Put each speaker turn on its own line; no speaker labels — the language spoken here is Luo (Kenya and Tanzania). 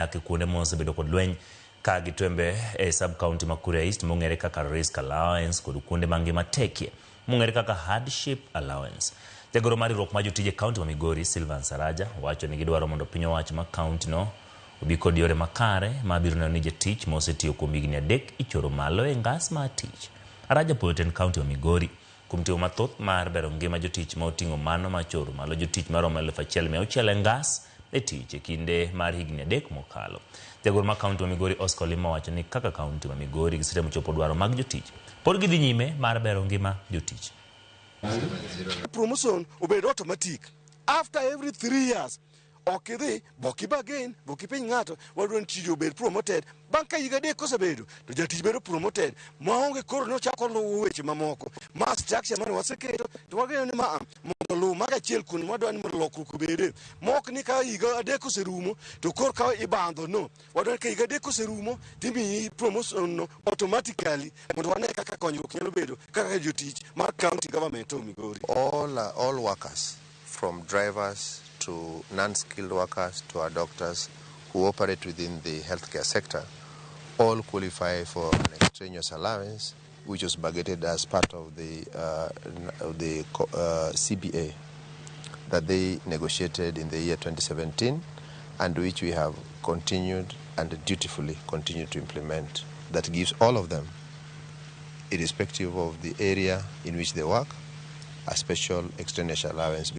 Dak e kuonde mosebedo kod lweny ka gitwembe e sub county ma Kuria East mong'ere kaka risk allowance kod kuonde ma ngima tekie mong'ere kaka hardship allowance. Jagoro mar riwruok mar jotije e county ma Migori Silvan Saraja wacho ni gidwaro mondo piny owacho ma county no obi kod yore makare ma biro neno ni jatich ma osetiyo kuom higni 3 ichoro malo e ngas mar tich. Araja opuoyo tend county ma Migori kuom timo mathoth mar bero ngima jotich ma oting'o mano mar choro malo jotich maromo 1600 e ngas e tich e kinde mar higni 3 mokalo. Jagoro mar kaunti ma Migori Oscar Olima wacho ni kaka kaunti ma Migori gisetemo chopo dwaro mag jotich, pod gidhi nyime mar bero ngima jotich.
Promotion obed automatic after every 3 years. Ok idhi bok ibargain, bok ipenj ng'ato. Wadwa ni tich obed promoted bang' ka higa 3 kosebedo to jatich bedo promoted maonge koro nochako luwo weche mamoko. Ma structure mane waseketo to wageno ni ma mondo oluw mago achiel kuom wadwa ni mondo lokruok obede mok ni ka higa 3 oserumo to koro ka ibandho no. Wadwa ni ka higa 3 oserumo timiyi promotion no automatically mondo wane kaka konyruok nyalo bedo kaka jotich mar county government of Migori.
All workers, from drivers to non-skilled workers to our doctors who operate within the healthcare sector, all qualify for an extraneous allowance, which was budgeted as part of the CBA that they negotiated in the year 2017 and which we have continued and dutifully continued to implement. That gives all of them, irrespective of the area in which they work, a special extraneous allowance.